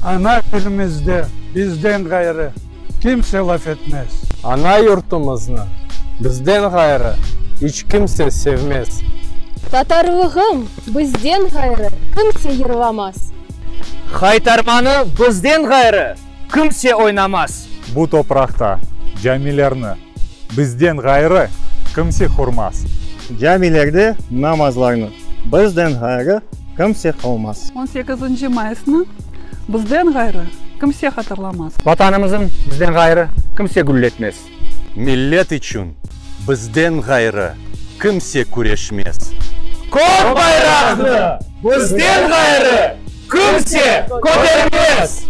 Ana tilimizde bizden ğayrı kimse laf etmez. Ana yurtumıznı bizden ğayrı iç kimse sevmez. Tatarlığım bizden ğayrı kimse yırlamaz. Haytarmanı bizden ğayrı kimse oynamaz. Bu topraqta camilerni bizden ğayrı kimse qurmaz. Camilerde namazlarnı bizden ğayrı kimse qılmaz. On sekizinci mayısnı bizden ğayrı kimse hatırlamaz. Vatanımızın bizden ğayrı kimse gülletmez. Millet içün bizden ğayrı kimse küreşmez. Kök bayraqnı bizden ğayrı kimse kötermez!